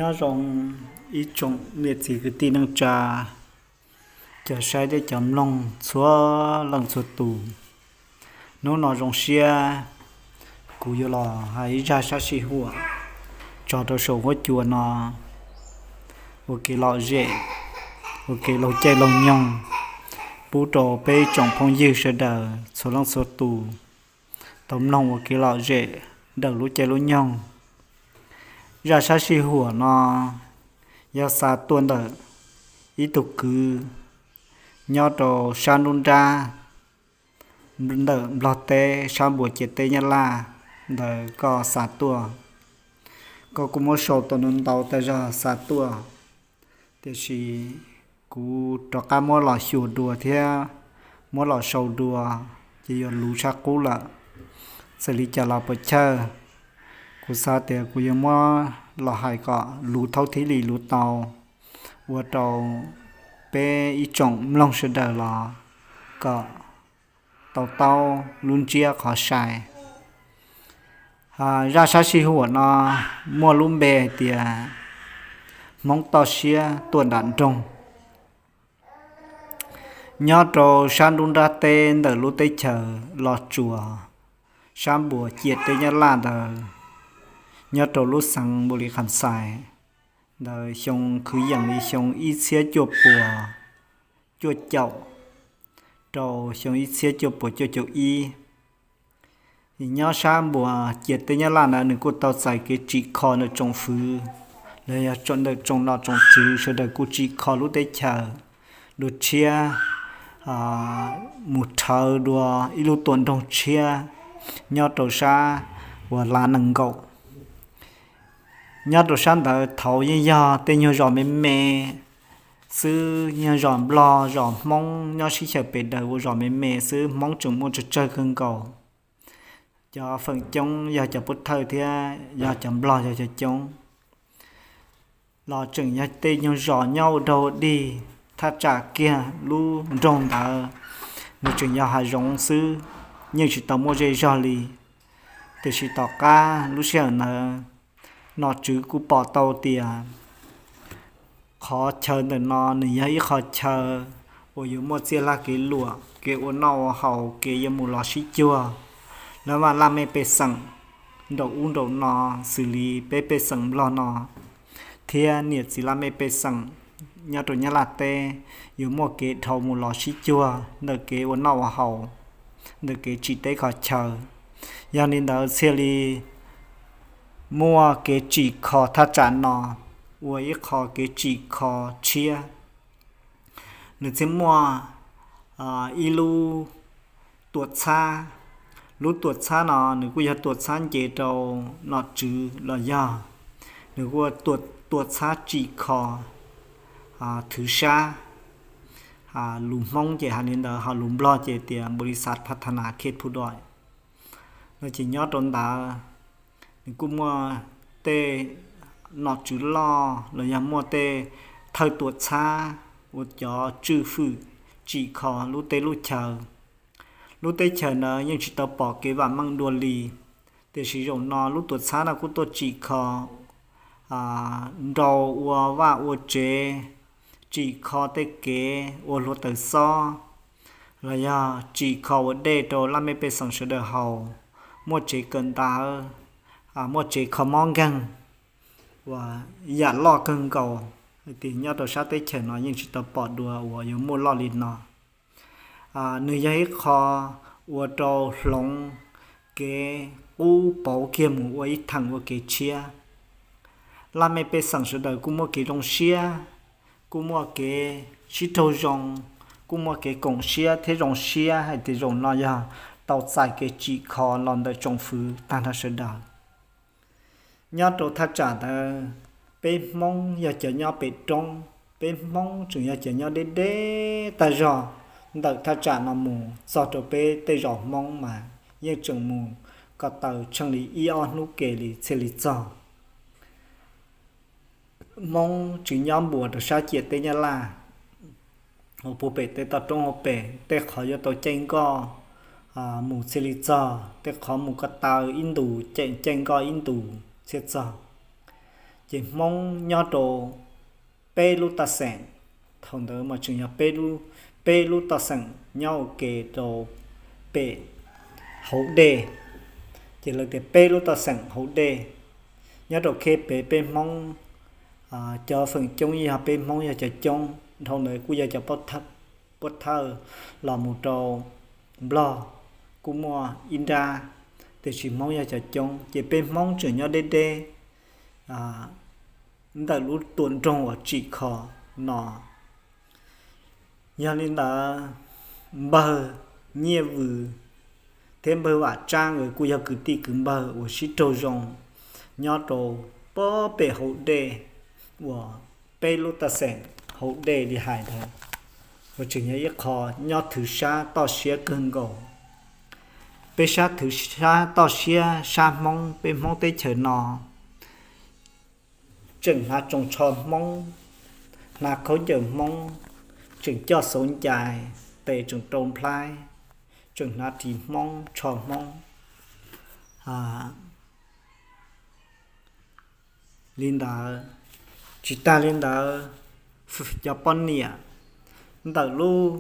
Nyob zoo ib tsoom niam txiv kwv tij neej tsa, cov saib thiab cov mloog txhua leej txhua tus. Hnub no zoo siab, kuv yuav los hais ib zaj sab sij huam tso rau saum huab cua no ua kev lom zem, ua kev laug caij laug nyoog pub rau peb tsoom phooj ywg sawv daws txhua leej txhua tus tau mloog ua kev lom zem ntawm lub caij lub nyoog. Zaj sab sij huam no yog xa tuaj ntawm ib tug kwv nyob rau sab nruab nrab ntawm Nplog teb, sab npuas ciam teb Nyab Laj ntawd koj xa tuaj. Koj kuj muab sau tau ntau tag zog xa tuaj, tiam sis kuv rov qab muab los xyuas dua thiab muab los sau dua ces yuav luv tshaj qub lawm. Txawm li cas los puas chawj, kuv xav tias kuv yuav muab los hais kom luv thaub thib li luv tau, ua rau peb ib tsoom mloog sawv daws los kom tau taub lub ntsiab qhov sai. Zaj sab sij huam no muaj lub npe hais tias Hmoob toj siab tuaj nram nroog. Nyob rau sab nruab nrab teb ntawm lub teb chaws Los Tsuas, sab npuas ciam teb Nyab Laj ntawd, nyob rau lub xeev Npus Lis Kham Xais ntawd, xyoo kwv yees li xyoo ib txhiab cuaj puas cuaj caum rau xyoo ib txhiab cuaj puas cuaj caum ib. Nyob sab npuas ciam teb Nyab Laj ntawd nws kuj tau txais kev tsim kho ntawm tsoom fwv los yog ntawm tsoom nom tsoom tswv sawv daws kuj tsim kho lub teb chaws dua tshiab, mus rhawv dua ib lub tuam nroog tshiab nyob rau sab uas Lav Nees Nkaum. Nyob rau sab ntawd thaud yeej yog tej nyuag zos me me xwb, nyuag zos Nplog zos Hmoob nyob sib xyaw pes daws ua zos me me xwb, Hmoob tseem muaj tsawg tsawg kawg nkaus. Cov feem coob yog cov Pub Thawj thiab yog cov Nplog yog cov coob. Los tseem yog tej nyuag zos nyob ua dog ua dig, thaj tsam kiag lub nroog ntawd nws tseem yog hav zoov xwb, yeej tsis tau muaj zej zog li. Tiam sis tom qab lub sij hawm ntawd nom tswv kuj pom tau tias qhov chaw ntawm no nws yog ib qho chaw uas yuav muaj txiaj laj kev luam, kev ua noj ua haus, kev yuav mus los sib cuag. Lawv mas laj mej pej xeem nraum ub nraum no xws li peb pej xeem Nplog no thiab niam txiv laj mej pej xeem nyob rau Nyab Laj teb yuav muaj kev dhau mus los sib cuag ntawm kev ua noj ua haus, ntawm kev tsim teb kho chaw. Yog li ntawd thiaj li muaj kev tsim kho thaj tsam no ua ib qho kev tsim kho tshiab. Nws thiaj muaj ib lub tuam txhab. Lub tuam txhab no nws kuj yog tuam txhab nce rau nom tswv los yog nws kuj tuam txhab tsim kho thwv sab. Lus Hmoob ces hais li ntawd, ho lus Nplog ces tias บริษัทพัฒนาเขตภูดอย no ces nyob rau ntawd nws kuj muaj tej nom tswv loj los yog muaj tej thawj tuam txhab ua cov tswj fwm tsim kho lub teb lub chaw. Lub teb chaws ntawd yeej tsis tau pom kev vam meej dua li, tiam sis zaum no lub tuam txhab no kuj tuaj tsim kho nrau ua vaj ua tsev, tsim kho tej kev ua hluav taws xob, los yog tsim kho ua dej rau laj mej pej xeem sawv daws haus, muaj tsev kawm ntawv, muaj tsev kho mob nkeeg, uas yam loj kawg nkaus. Hais tias nyob rau sab teb chaws no yeej tsis tau pom dua uas yuav muaj loj li no. Nws yog ib qho ua rau hloov kev qub pauv kiag mus ua ib theem ua kev tshiab. Laj mej pej xeem sawv daws kuj muaj kev zoo siab, kuj muaj kev sib raug zoo, kuj muaj kev koom siab thiab zoo siab hais tias zaum no yog tau txais kev tsim kho los ntawm tsoom fwv tag nrho sawv daws. Nyob rau thaj tsam ntawd, peb Hmoob yog cov nyob pem roob, peb Hmoob tseem yog cov nyob deb deb tag zog. Ntawm thaj tsam no mus txog rau peb tej zos Hmoob mas yeej tseem mus ko taw tsheej li ib ob hnub ke li thiaj li txog. Hmoob tsis nyob npuas rau sab ciam teb Nyab Laj, uas puag pem tej toj roob hauv pes, tej qhov yuav tau caij nkoj mus thiaj li txog, tej qhov mus ko taw ib ntus, caij nkoj ib ntus thiaj txog. Ces Hmoob nyob rau peb lub taj xeem, thaum ntawd mas tseem yog peb lub, peb lub taj xeem nyob ua ke rau pem hauv dej. Ces lawv tias peb lub taj xeem hauv dej, nyob rau kheb pem peb Hmoob, cov feem coob yog peb Hmoob yog cov coob, dhau ntawd kuj yog cov puab thawj los mus rau Nplog kuj muaj ib nrab, tiam sis Hmoob yog cov coob, ces peb Hmoob tseem nyob deb deb ntawm lub tuam nroog uas tsim kho no. Yog li ntawd, npawg Nyiaj Vws thiab npawg Vam Tsab nkawd kuj yog kwv tij kwv npawg uas sib raug zoo nyob rau pem hauv dej uas peb lub taj xeem hauv dej li hais ntawd, uas tseem yog ib qho nyob thwv sab toj siab kawg nkaus. Peb sab thwv sab toj siab sab Hmoob, peb Hmoob teb chaws no tseem hnav tsoos tsho Hmoob, hnav khaub ncaws Hmoob, tseem coj xauv ncais, tes tseem rau nplhaib, tseem hnav ris Hmoob tsho Hmoob li ntawd. Tsis tag li ntawd, cov poj niam ntawm lub,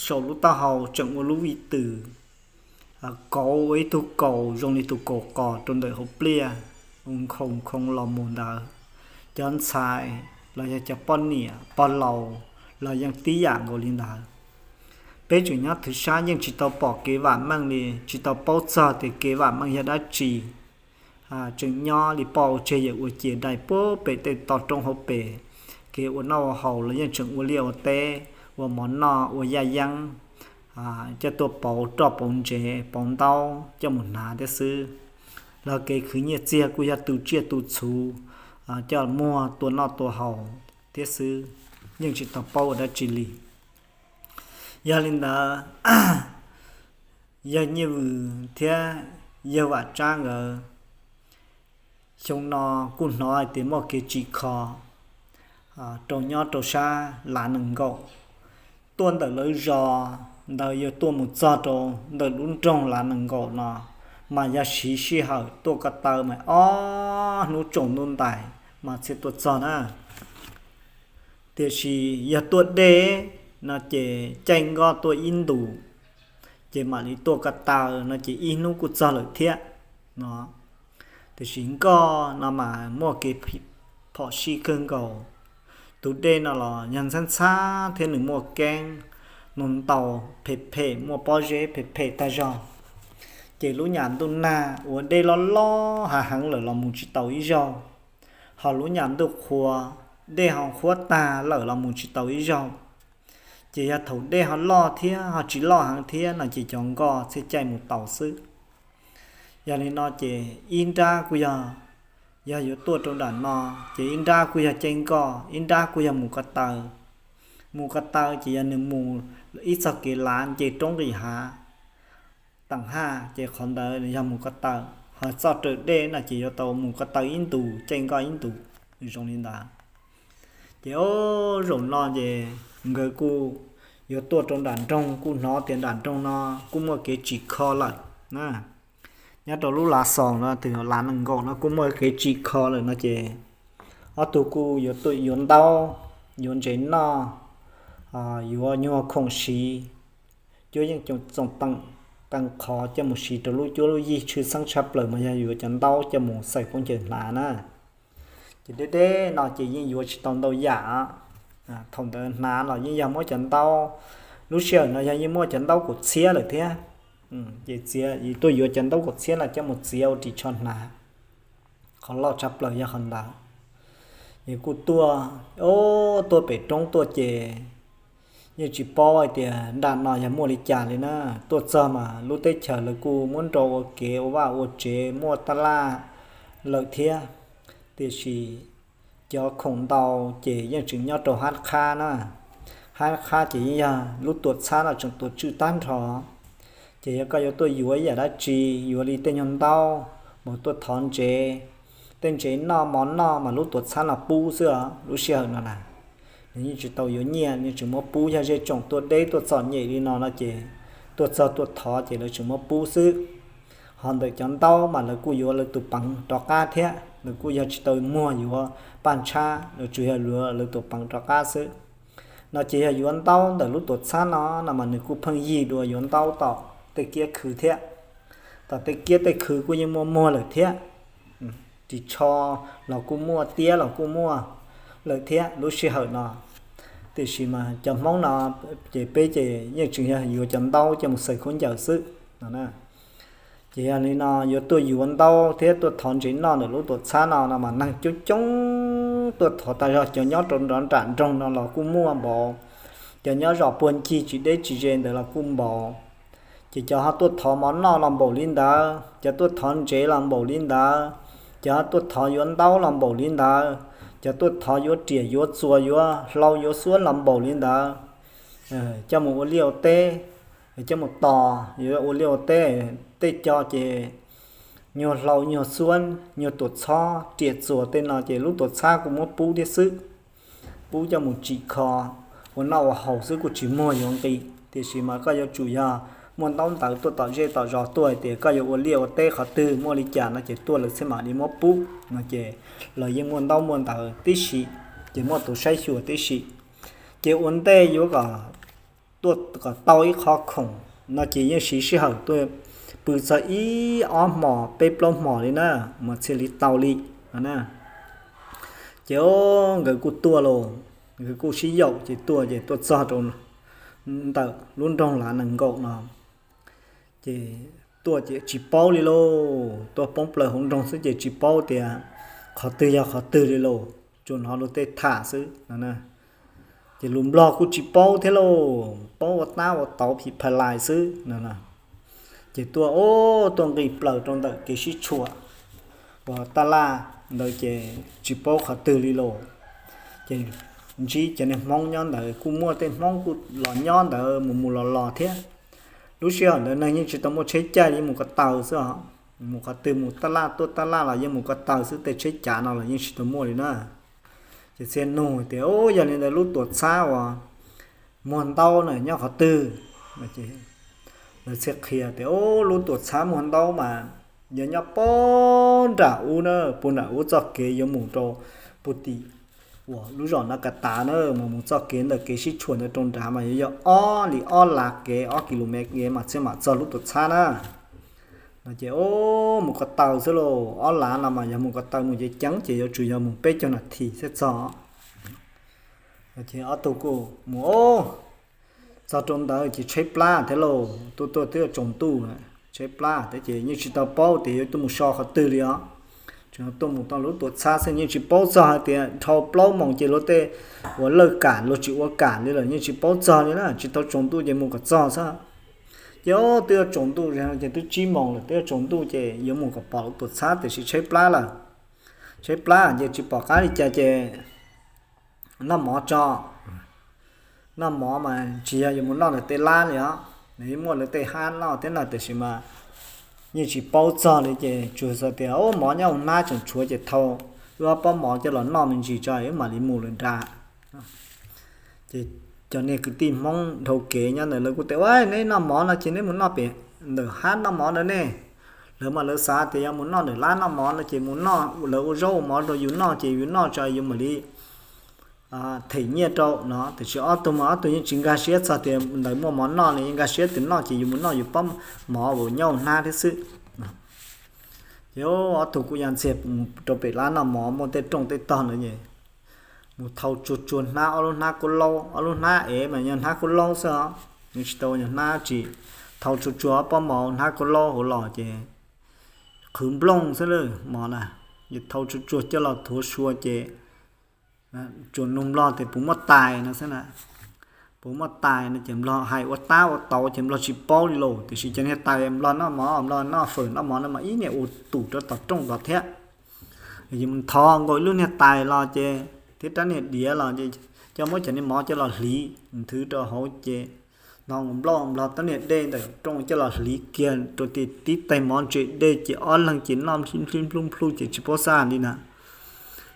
saum lub taub hau tseem ua lub vij twm kauv ua ib tug kaus zoo li tus kaus qos rau ntawm hauv pliaj, ua nkhoos nkhoos los mus ntawd. Cov ntxhais los yog cov poj niam pog laus los yeej tib yam nkaus li ntawd. Peb tseem nyob thwv sab yeej tsis tau pom kev vam meej li, tsis tau paub txog tias kev vam meej yog dab tsi. Tseem nyob li poj ua tseg yawm ua cia dai puag pem tej toj roob hauv pes, kev ua noj ua haus los yeej tseem ua liaj ua teb, ua mov noj ua yaj yeeb, coj tuaj pauv roj pauv ntsev pauv ntaub coj mus hnav thiab xwb. Los kev khwv nyiaj txiag kuj yog tu tsiaj tu txhuv coj muag tua noj tua haus thiab xwb, yeej tsis tau paub ua dab tsi li. Yog li ntawd, yawg Nyiaj Vws thiab yawg Vam Tsab nkawd xyoo no kuj hnov hais tias muaj kev tsim kho rau nyob rau sab Lav Nees Nkaum, tuaj ntawm lawv zos ntawd yuav tuaj mus txog rau ntawm lub nroog Lav Nees Nkaum no, mas yog siv sij hawm tuaj ko taw mas ob hnub tsaus ntuj ntais mas thiaj tuaj txog na. Tiam sis yog tuaj deb no ces caij nkoj tuaj ib ntus, ces mam li tuaj ko taw no ces ib hnub kuj txog lawm thiab no. Tiam sis nkoj no mas muaj kev phom sij kawg nkaus. Tus dej no los yog ntxhab ntxhab thiab nws muaj keeb, nws ntaus phem phem muaj pob zeb phem phem tag zog. Ces lub nyam ntuj nag uas dej loj loj hav heev lawm los mus tsis tau ib zaug, ho lub nyam ntuj qhuav dej ho qhuav tag lawm los mus tsis tau ib zaug. Ces yog thaum dej ho loj thiab ho tsis loj heev thiab no ces cov nkoj thiaj caij mus tau xwb. Yog li no ces ib nrab kuj yog, yog yuav tuaj rau nram no, ces ib nrab kuj yog caij nkoj, ib nrab kuj yog mus ko taw. Mus ko taw ces yog nws mus ib txoj kev lav nce roob nqis hav teem haj, ces qhov ntawd yog mus ko taw. Ho txoj raws dej no ces yuav tau mus ko taw ib ntus caij nkoj ib ntus, zoo li ntawd. Ces o, zaum no ces nkawd kuj yuav tuaj rau nram nroog, kuj hnov tias nram nroog no kuj muaj kev tsim kho lawm na. Nyob rau lub Lav Xaus no, tus Lav Nees Nkaum no kuj muaj kev tsim kho lawm no ces ob tug kuj yuav tuaj yuav ntaub, yuav ntsev noj, yuav nyuag khoom siv, cuab yeej txoos teem qee qhov coj mus siv rau lub cuab lub yig tshwj xeeb tshaj plaws mas yog yuav cov ntaub coj mus xaws khaub ncaws hnav na. Ces deb deb no ces yeej yuav tsis tau ntau yam. Thaum ntawd hnav los yeej yog muab cov ntaub, lub sij hawm no yog yeej muaj cov ntaub kaum txhiab lawm thiab. Ces txiav, tuaj yuav cov ntaub kaum txhiab no coj mus txiav ua ris tsho hnav. Qhov loj tshaj plaws yog qhov ntawd. Ces kuj tuaj, o, tuaj pem roob tuaj ces yeej tsis paub hais tias nram no yog muaj li cas li na. Tuaj txog mas lub teb chaws lawv kuj muab nrau ua kev ua vaj ua tsev muaj tab laj lawm thiab, tiam sis cov khoom ntau ces yeej tseem nyob rau hab qhab na. Hab qhab ces yeej yog lub tuam txhab no tseem tuam tswj tag nrho. Ces yog koj yuav tuaj yuav ib yam dab tsi, yuav li tej nyuag ntaub, mus tuaj thov ntsev, tej ntsev noj mov noj mas lub tuam txhab no pub xwb os. Lub sij hawm no na, nws yeej tsis tau yuav nyiaj, nws tseem muab pub. Yog zej tsoom tuaj deb tuaj txom nyem li no no ces tuaj txog tuaj thov ces lawv tseem muab pub xwb. Ho ntawm cov ntaub mas lawv kuj yuav lawv tus peev rov qab thiab, lawv kuj yog tsis tau muag yuav paj ntshab, lawv tsuas yog yuav lawv tus peev rov qab xwb. No ces yog yuav ntaub ntawm lub tuam txhab no no mas nws kuj pheej yig dua yuav ntaub tom tej kiab khw thiab. Tom tej kiab tej khw kuj yeej muaj muag lawm thiab. Ris tsho los kuj muaj, tiab los kuj muaj lawm thiab lub sij hawm no. Tiam sis mas cov Hmoob no ces peb ces yeej tseem yog yuav cov ntaub coj mus xaws khaub ncaws xwb no. Ces yog li no yuav tuaj yuav ntaub thiab tuaj thov ntsev noj ntawm lub tuam txhab no no mas neeg coob coob tuaj thov tag zog, cov nyob rau nrov nram nroog no los kuj muaj npaum, cov nyob zos puag ncig tsis deb tsis ze ntawd los kuj npaum. Ces cov ho tuaj thov mov noj los npaum li ntawd, cov tuaj thov ntsev los npaum li ntawd, cov tuaj thov yuav ntaub los npaum li ntawd, cov tuaj thov yuav riam yuav txuas yuav hlau yuav xuab los npaum li ntawd. Coj mus ua liaj ua teb, coj mus tos yuav ua liaj ua teb, tej co ces nyuag hlau nyuag xuab nyuag tuam txhob riam txuas tej no ces lub tuam txhab kuj muab pub thiab xwb. Pub coj mus tsim kho ua noj ua haus xwb kuj tsis muag yuav nqi. Tiam sis mas koj yuav tsum yog muaj ntaub ntawv tuaj tom zej tom zos tuaj hais tias koj yuav ua liaj ua teb qhov twg muaj li cas no ces tuaj lawv thiaj mam li muab pub no ces los yeej muaj ntaub muaj ntawv tib si, ces muaj tus saib xyuas tib si. Ces ua ntej yuav kom tuaj kom tau ib qho khoom no ces yeej siv sij hawm tuaj pw txog ib ob hmos peb plaub hmos li na mas thiaj li tau li no na. Ces nkawd kuj tuaj los, nkawd kuj sib yaum ces tuaj ces tuaj txog rau ntawm lub nroog Lav Nees Nkaum no. Ces tuaj ces tsis paub li lauj, tuaj poob plaws hauv nroog xwb ces tsis paub tias qhov twg yog qhov twg li lauj, tsuas hnov luag tej tham xwb no. Ces lus Nplog kuj tsis paub thiab lauj, paub ua tab ua tauv phim pha lais xwb no. Ces tuaj, o, tuaj nqis plaws rau ntawm kev sib tshuam uas taj laj ntawd ces tsis paub qhov twg li lauj. Ces ntsib cov niag Hmoob nyob ntawd, kuj muaj tej Hmoob kuj los nyob ntawd mus mus los los thiab. Lub sij hawm ntawd neeg yeej tsis tau muaj tsheb caij li, mus ko taw xwb os. Mus qhov twg mus taj laj tuaj taj laj los yeej mus ko taw xwb, tej tsheb cav no los yeej tsis tau muaj li na. Ces txhia nug tias, u, yog li ntawd lub tuam txhab uas muag ntaub na nyob qhov twg? Lawv txhia qhia tias, u, lub tuam txhab muag ntaub mas yog nyob puag nram ub na, puag nram ub txoj kev yuav mus rau puag tim uas lub zos no ka tav na, mas mus txoj kev ntawm kev sib tshuam ntawd rau nrad mas yuav yog ob li ob lav kev, ob kis lus mev kev mas thiaj mam txog lub tuam txhab na. No ces, u, mus ko taw xwb lauj, ob lav no mas yog mus ko taw mus ceev ceev ces yuav tsum yog mus peb caug nas this thiaj txog. Ces ob tug kuj mus, o, txog rau ntawd ces tshaib plab thiab lauj, tuaj tuaj twb tsaus ntuj, tshaib plab thiab ces yeej tsis tau paub tias yuav tuaj mus so qhov twg li os. Tseem tuaj mus tau lub tuam txhab xwb, yeej tsis paub txog hais tias dhau plaub moos ces luag tej uas lawj kam luag tsis ua kam li lawm, yeej tsis paub txog li na, tsis tau tsaus ntuj ces mus kom txog xwb. Ces twb yuav tsaus ntuj ces twb tsib moos lawm, twb yuav tsaus ntuj ces yuav mus kom pom lub tuam txhab tiam sis tshaib plab lawm. Tshaib plab ces tsis pom qab li cas ces noj mov tso. Noj mov mas tsis yog yuav mus noj lawv tej lab li os, nws yeej muaj lawv tej hab noj thiab no tiam sis mas yeej tsis paub txog li ces tsuas xav tias, u, mov nyob hauv hnab tseem tshuav ces thau wb ob pob mov coj los noj me ntsis tso wb mam li mus lawm nrad. Ces cov niag kwv tij Hmoob dhau kev nyob ntawd lawv kuj tias, u, neb noj mov no ces neb mus noj pem ntawm hab noj mov ntawd ne. Lawv mas lawv xav tias yog mus noj ntawm lab noj mov no ces mus noj, lawv ua zaub ua mov rau yus noj ces yus noj tso yus mam li them nyiaj rau no. Tiam sis ob tug mas ob tug yeej tsis nkag siab txog tias ntawd muaj mov noj li, yeej nkag siab tias noj ces yus mus noj yus pob mov uas nyob hauv hnab thiab xwb. Ces ob tug kuj ya ntxiag mus rau pem lab noj mov muaj tej rooj tej tog ntawd es mus thau tsuag tsuag hnab, ob lub hnab kuj laub, ob lub hnab ev mas yog hnab kuj laub xwb os, yeej tsis tau yog hnab tsis. Thau tsuag tsuag ob pob mov hnab kuj laub hauv los ces qhwv nplooj xwb lawm mov na. Ces thau tsuag tsuag coj los thuav sua ces tsuas nug Nplog tias puas muaj tais no xwb na. Puas muaj tais no ces Nplog hais ua tab ua tauv ces Nplog tsis paub li lauj, tiam sis cov niag tais Nplog noj mov, Nplog noj fawm noj mov no mas ib niam ua tus rau tom rooj tod thiab. Ces mus thov nkaus ib lub niag tais los ces thiab rab niag diav los ces coj muab cov niag mov coj los hliv nthwv rau hauv ces no Nplog, Nplog tab niag dej ntawm rooj coj los hliv kiag rau tib tib taig mov ntse dej ces ob leeg ces noj nplij nplij nplub nplub ces tsis paub xav li na.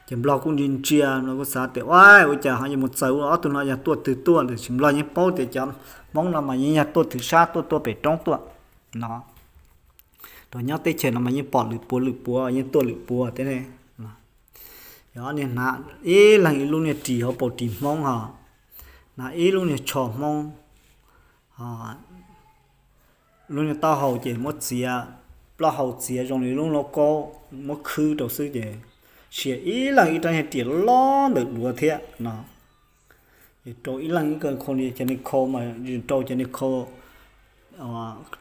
Ces Nplog kuj ntsia ntsia no kuj xav tias, ua, ua cas ho yuav mus txawv ua, ob tug no yog tuaj twg tuaj, tiam sis Nplog yeej paub tias cov Hmoob no mas yeej yog tuaj thwm sab tuaj tuaj pem roob tuaj no. Rau nyob teb chaws no mas yeej pom lwm puav lwm puav, yeej tuaj lwm puav thiab ne. Yog ob niag hnav ib leeg ib lub niag ris hauv paus ris Hmoob ho, hnav ib lub niag tsho Hmoob, lub niag taub hau ces muab txiav, plaub hau txiav zoo li lub lauj kaub, muab khwb rau xwb ces sia ib leeg ib rab niag ris loj ntawm duav thiab no. Rau ib leeg ib ko khau li cov niag khau mas rau cov niag khau,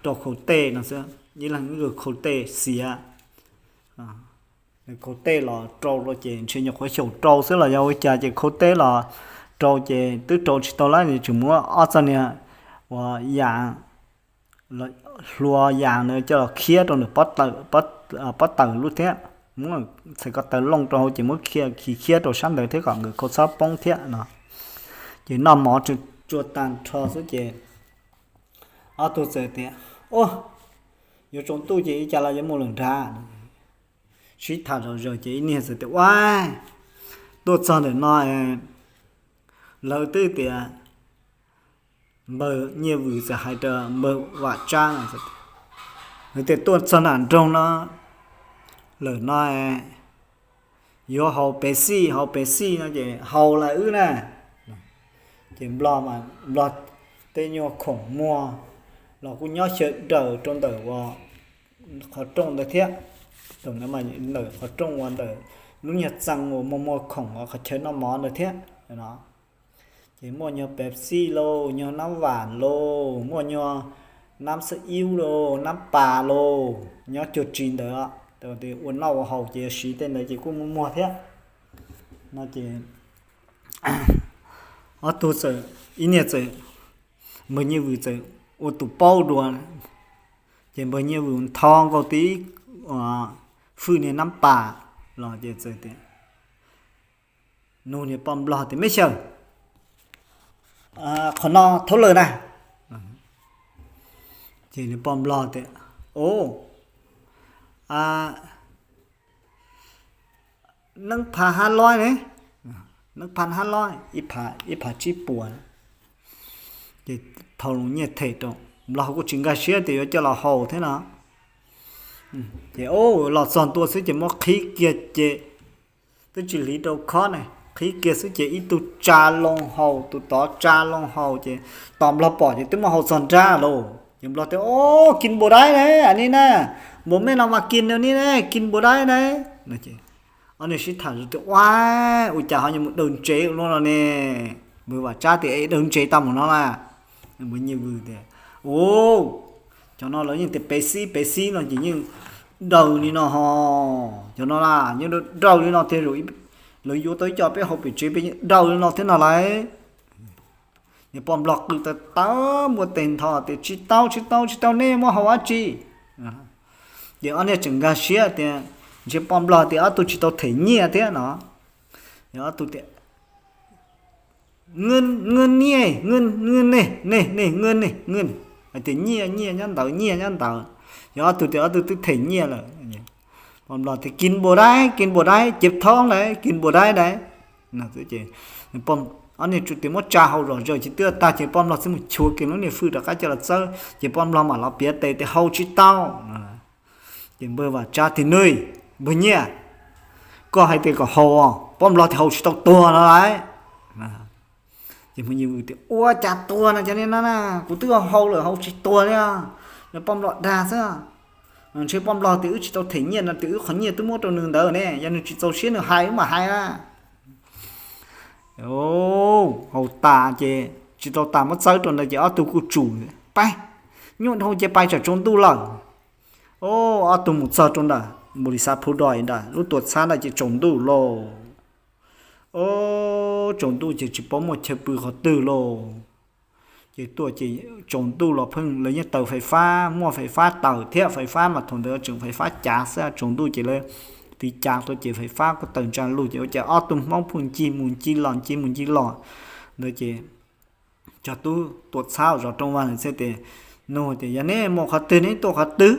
rau khau tej no xwb, ib leeg ib ko khau tej xiav. Khau tej los rau rau ces ntshe nyuam qhuav xyaum rau xwb los yog ua cas ces khau tej los rau ces twb rau tsis tau lawm, tseem muab ob txoj niag uas yas, hlua yas ntawd coj los khiab rau ntawm pob tawm lub thiab, muab txhais ko taw looj rau hauv ces muab khi khiab rau sab ntawd thiab kom nkawd khau txhob poob thiab no. Ces noj mov tsuag tag nrho xwb ces ob tug txawm tias, Ua, yuav tsaus ntuj ces ua cas los yuav mus lawm nrad? Sib tham zom zaws ces ib niag txawm tias, Ua, tuaj txog ntawm no lawv twb tias npawg Nyiaj Vwm txawm hais rau npawg Vam Tsab, Nws tias tuaj txog nram nroog no lawm no yuav haus Pepsi, haus Pepsi no ces haus lawm wb na. Ces Nplog mas Nplog tej nyuag khoom muag los kuj nyob xyaw daws rau ntawm uas qhov rooj ntawd thiab. Thaum ntawd mas ntawm qhov rooj uas ntawm lub nyuag txee uas muag muag khoom uas qhov chaw noj mov ntawd thiab no. Ces muaj nyuag Pepsi lauj, nyuag nab vam lauj, muaj nyuag nab xab ib lauj, nab pas lauj, nyob cuag tsis ntawd. Ua noj ua haus ces siv tej ntawd ces kuj muaj muag thiab no ces ob tug txawm, ib niag txawm, npawg Nyiaj Vwm txawm ua tus paub dua, ces npawg Nyiaj Vwm ntho nkaus tib fwj niag nab pas los ces txawm tias, nug niag poj nplog tias, Me xyaw, qhov no thaub lawm na? Ces niag poj nplog tias, O, neeb phav hab loib ne, neeb phav hab loib, ib phav tsib puas. Ces thau los nyiaj them rau, nplog kuj tsis nkag siab tias yuav coj los haus thiab no. Ces los txog ntua xwb ces muab qhib kiag ces twb tsis hliv rau khob ne, qhib kiag xwb ces ib tug tsa loo haus, tus tod tsa loo haus ces tos nplog pom ces twb muab haus txog nrab lauj. Ces nplog tias, O, kis npua daib ne, a ni na, npua mej no mas kis no ni ne, kis npua daib ne. Ob niag sib tham tias, Ua, ua cas ho yuav mus daws ntsev ua luaj no ne? Npawg Vam Tsab tias, Es daws ntsev tau mus no na? Npawg Nyiaj Vwm tias, U, cov no lawv yeej tias Pepsi, Pepsi no ces yeej daws li no ho. Cov no na yeej daws li no thiab, lawv yuav tau ib co peb haus pem tsev peb yeej daws li no thiab no lauj. Niag poj nplog qw tawv tawv npua tes ntho tias, Tsis tau, tsis tau, tsis tau, nej muab haus dab tsi? Ces ob niag tseem nkag siab tias, ntshe poj nplog tias ob tug tsis tau them nyiaj thiab no. Ob tug tias, Nyiaj, nyiaj, nyiaj, nyiaj, nyiaj, nyiaj, hais tias nyiaj, nyiaj nyob ntawd, nyiaj nyob ntawd. Yog ob tug tias ob tug twb them nyiaj lawm. Poj nplog tias, Kis npua daib, kis npua daib, cev thoob daib, kis npua daib daib. Ob niag tsuas tias muab tsa haus zom zaws ces twb tag ces poj nplog txawm mus chua kiag lub niag fwj rov qab coj los txawb ces poj nplog mam los piav tes tias haus tsis tau. Ces npawg Vam Tsab tias, Nws, npawg Nyiaj, koj hais tias kom haus, poj nplog tias haus tsis tau tuag no lauj. Ces npawg Nyiaj Vwm tias, Ua cas tuag no cov niag no na, kuv twb haus lawm haus tsis tuag li. Yog poj nplog dag xwb. Ntshe poj nplog tias wb tsis tau them nyiaj no tias wb qhov nyiaj twb muab rau nws ntawd ne, yog nws tsis txaus siab nws hais wb mam hais na. Haus tas ces tsis tau tas muab txawb rau ntawd ces ob tug kuj tsum, Pab, nyuaj dhau ces pais tsam tsaus ntuj lawm. Ob tug mus txog rau ntawm npau li xav phu doj ntawm lub tuam txhab ntawd ces tsaus ntuj lauj. Tsaus ntuj ces tsis paub muaj chaw pw qhov twg lauj. Ces tuaj ces tsaus ntuj los pheej lawv yeej taws fais fab, muaj fais fab taws thiab, fais fab mas thaum ntawd tseem fais fab cav xwb, tsaus ntuj ces lawv tiv cav tuaj ces fais fab kuj taws ntsa lug ces ua cas ob tug Hmoob pheej ncig mus ncig los ncig mus ncig los ntawd ces cov tub tuam txhab zov rooj vag ntawd thiaj tias, nug tias, Yog neb mus qhov twg neb tuaj qhov twg?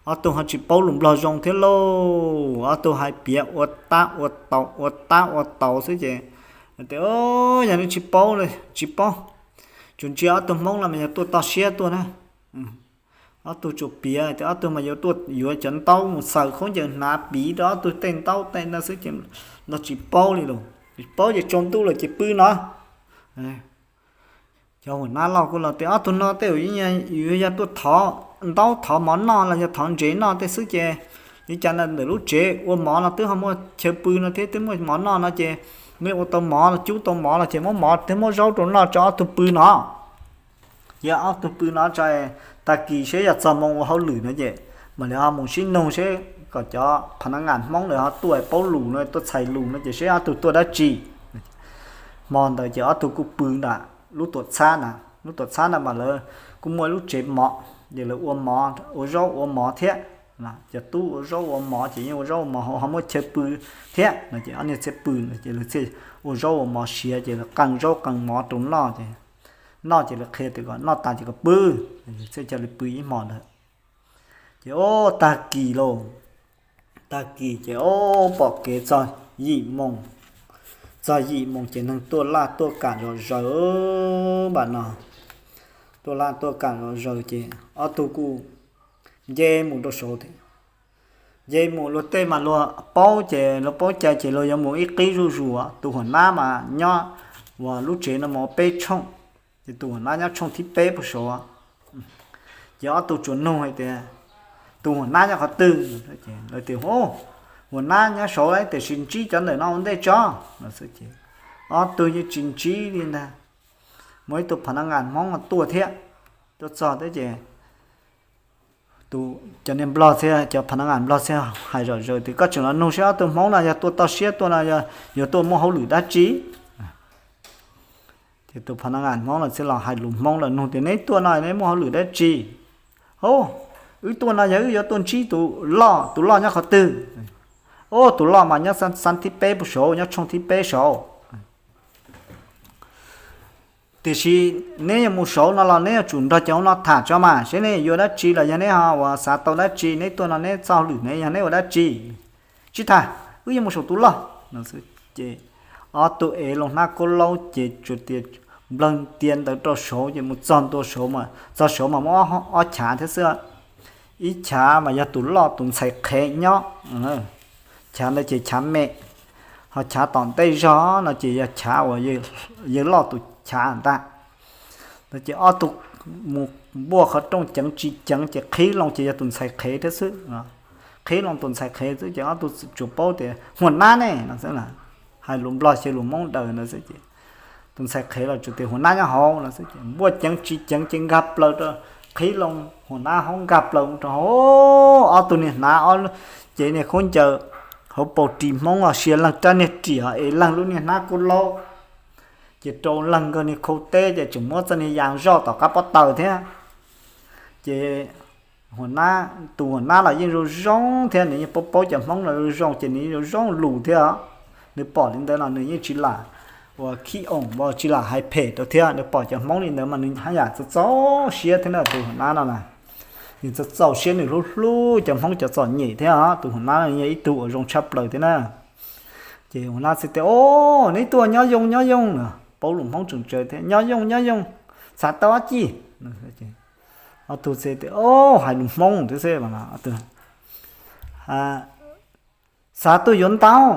Ob tug ho tsis paub lus Nplog zoo thiab lauj, ob tug hais piav ua tab ua taus ua tab ua taus xwb ces tias, Yog neb tsis paub, tsis paub, tsuas ntsia ob tug Hmoob no mas yog tuaj toj siab tuaj na. Ob tug tsuas piav tias ob tug mas yuav tuaj yuav cov ntaub mus xaws khaub ncaws hnav piv rau ob tug tej ntaub tej ntawd xwb ces los tsis paub li los. Tsis paub ces tsaus ntuj lawm ces pw no. Cov huam nab loj kuj los tias ob tug no tej zaum yuav yog tuaj thov ntaub thov mov noj los yog thov ntsev noj tej xwb ces li cas ntawm lub tsev ua mov no twb ho muaj chaw pw no thiab twb muaj mov noj no ces nej ua tau mov cub tau mov los ces muab mov thiab muab zaub rau noj tso ob tug pw no. Yog ob tug pw no tso, tag kis seb yog txog moo ua hauj lwm no ces mam li ho mus sib nug seb kom cov pha na ngas Hmoob lawv ho tuaj paub lus no tuaj txhais lus no ces seb ob tug tuaj dab tsi. Hmo ntawd ces ob tug kuj pw ntawm lub tuam txhab na, lub tuam txhab ntawd mas lawv kuj muaj lub tsev mov, ces lawv ua mov ua zaub ua mov thiab. Cov tub ua zaub ua mov ces yeej ua zaub ua mov ho muaj chaw pw thiab no ces ob niag thiaj pw no ces lawv thiaj ua zaub ua mov siav ces lawv qee zaub qee mov rau noj ces noj ces lawv qhia tias kom noj tas ces kom pw, thiaj cia li pw ib hmo ntawd. Ces ub tag kis lauj, tag kis ces ub pom kev txog yim moos, txog yim moos ces neeg tuaj laj tuaj kam zom zaws npam no, tuaj laj tuaj kam zom zaws ces ob tug kuj nce mus rau saud thiab. Nce mus luag tej mas luag paub ces luag paub cai ces luag yuav mus ib qib zuj zus, tus huam nab mas nyob uas lub tsev no mus peb tshooj, ces tus huam nab nyob tshooj thib peb puag saud. Ces ob tug tsuas nug hais tias tus huam nab nyob qhov twg? Lawv tias huam nab nyob saud tiam sis ntsib cov ntawm no ua ntej tso. Ob tug yeej tsis ntsib li ntag, muaj ib tug pha na ngas Hmoob tuaj thiab, tuaj txog thiab ces cov niag nplog thiab cov pha na ngas nplog thiab hais zom zaws tias koj tseem los nug seb ob tug Hmoob no yog tuaj toj siab tuaj no yog yuav tuaj muaj hauj lwm dab tsi? Ces tus pha na ngas Hmoob los thiaj los hais lus Hmoob los nug tias neb tuaj no neb muaj hauj lwm dab tsi? Hauj, wb tuaj no yog wb yuav tuaj ntsib tus loj, tus loj nyob qhov twg? Ub, tus loj mas nyob xab thib peb puag saud, nyob tshooj thib peb saud. Tiam sis neb yuav mus saud no los neb yuav tsum nrog cov no tham tso mas seb neb yuav dab tsi los yog neb ho uas xav tau dab tsi, neb tuaj no neb txoj hauj lwm ne yog neb ua dab tsi? Tsis tham, wb yuav mus saum tus loj no xwb. Ces ob tug ev loo hnab kaub laub ces tsuas tias nplawg ntia ntawd rau saud ces mus txog ntua saud, txog saud mas muaj ob chav thiab xwb. Ib chav mas yog tus loj tus ntxhais qhev nyob, chav ntawd ces chav me, ho chav tom ntej zog no ces yog chav uas yawg loj tus chav ntag. No ces ob tug mus npuaj qhov rooj ceev tsis ceev ces qhib loo ces yog tus ntxhais qhev thiab xwb. Qhib loo tus ntxhais qhev xwb ces ob tug tsuas paub tias huam nab ne no xwb, hais lus nplog xyov lus Hmoob daws ntawd xwb ces tus ntxhais qhev los tsuas tias huam nab nyob hauv no xwb ces npuaj ceev tsis ceev ces nkag plaws rau qhib loo huam nab hauv nkag plaws rau hauv. Ob tug niag hnav ob cev niag khaub ncaws hauv paus ris Hmoob os, sia leeg rab niag riam es leeg lub niag hnab kaub laub ces rau leeg nkawg niag khau teb ces tseem muab txoj niag yas zoj tom qab pob taws thiab. Ces tus huam nab los yeej zoo zoo thiab, nws yeej paub paub cov Hmoob no zoo zoo ces nws yeej zoo zoo lus thiab. Nws pom li ntawd los nws yeej tsis lam uas khib oos, tsis lam hais phem rau thiab. Nws pom cov Hmoob li ntawd mas nws haj yam txaus txaus siab thiab na. Tus huam nab no na, nws txaus txaus siab, nws hlub hlub cov Hmoob cov txom nyem thiab. Tus huam nab no yog ib tug uas zoo tshaj plaws thiab na. Ces huam nab txawm tias, O, neb tuaj nyob zoo nyob zoo no, paub lus Hmoob tseem tsawv thiab, nyob zoo nyob zoo, xav tau dab tsi? Ob tug txawm tias, O, hais lus Hmoob thiab xwb, xav tuaj yuav ntaub.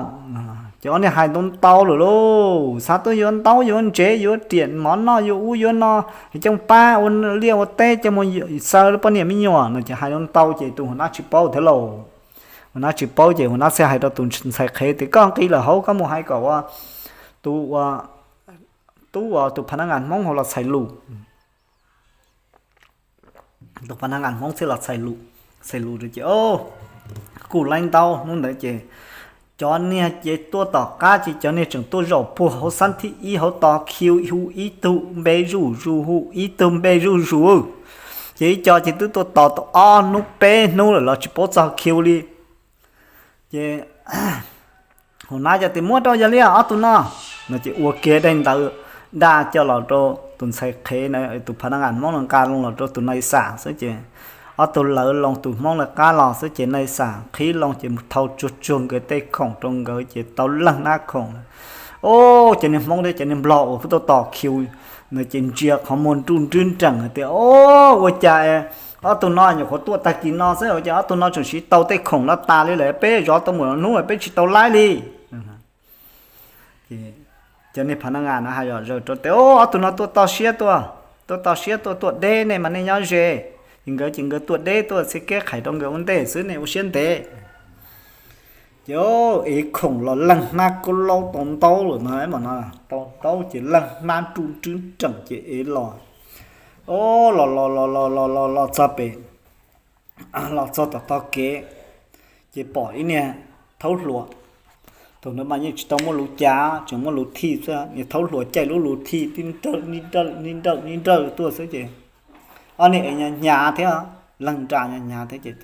Ces ob niag hais ntau ntau lawm lauj, xav tuaj yuav ntaub yuav ntsev yuav riam mov noj yuav ub yuav no, coj pab ua liaj ua teb coj mus xaws poj niam me nyuam no ces hais ntau ntau ces tus huam nab tsis paub thiab lauj. Huam nab tsis paub ces huam nab thiaj hais rau tus ntxhais qhev tias, Koj nqis lawm hauv, koj mus hais kom ua tus ua tub uas tus pha na ngas Hmoob hauv los txhais lus. Tus pha na ngas Hmoob thiaj los txhais lus, txhais lus ces, O, kuj laib ntau hnub ntawd ces cov niag ces tuaj tom qab ces cov niag tseem tuaj zaum puag hauv xab thib ib hauv tos khiu hu ib tug npe zuj zus, hu ib tug npe zuj zus. Ces ib co ces twb tuaj tos tau ob hnub peb hnub lawm los tsis paub txog khiu li. Ces huam nab cov tias, Muab rau yog li ob tug no. No ces ua kiag daim ntawv daj coj los rau tus ntxhais qhev na, tus pha na ngas Hmoob no nqa loo los rau tus nais xam xwb ces ob tug lawv loo tus Hmoob lawv qab los xwb ces nais xam qhib loo ces mus thau tsuag tsuag nkawd tej khoom rau nkawd ces tau leej hnab khoom. O, cov niag Hmoob thiab cov niag Nplog uas kuj tuaj tos khiu no ces ntsia qhov muag nruj nrwb nreem hais tias, O, ua cas Ob tug no nyuam qhuav tuaj tag kis no xwb, ces ob tug no tseem siv tau tej khoom no tas li lawm, peb zov tau mus hnub peb tsis tau laib li. Cov niag phav na nga no hais zom zaws rau tias, Ob tug no tuaj toj siab tuaj, tuaj toj siab tuaj, tuaj deb, nej mas nej nyob ze. Ces nkawd ces nkawd tuaj deb tuaj txhiab keb qhais rau nkawd ua ntej xwb, nej ua siab ntev. Ces ev khoom los leej hnab kaub laub tau ntaub lawm no, tau ntaub ces leej hnab nruj nrwb nreem ces ev los. Los los los los los los los txog pem, los txog tom tog kev, ces pom ib niag thaub hluas. Thaum ntawd mas yeej tsis tau muaj lus cav, tseem muaj lus thij xwb. Niag thaub hluas caij lub lus thij tib nrawj nib nrawj tuaj xwb ces ob niag ev hnyav hnyav thiab, leeg nra hnyav hnyav thiab ces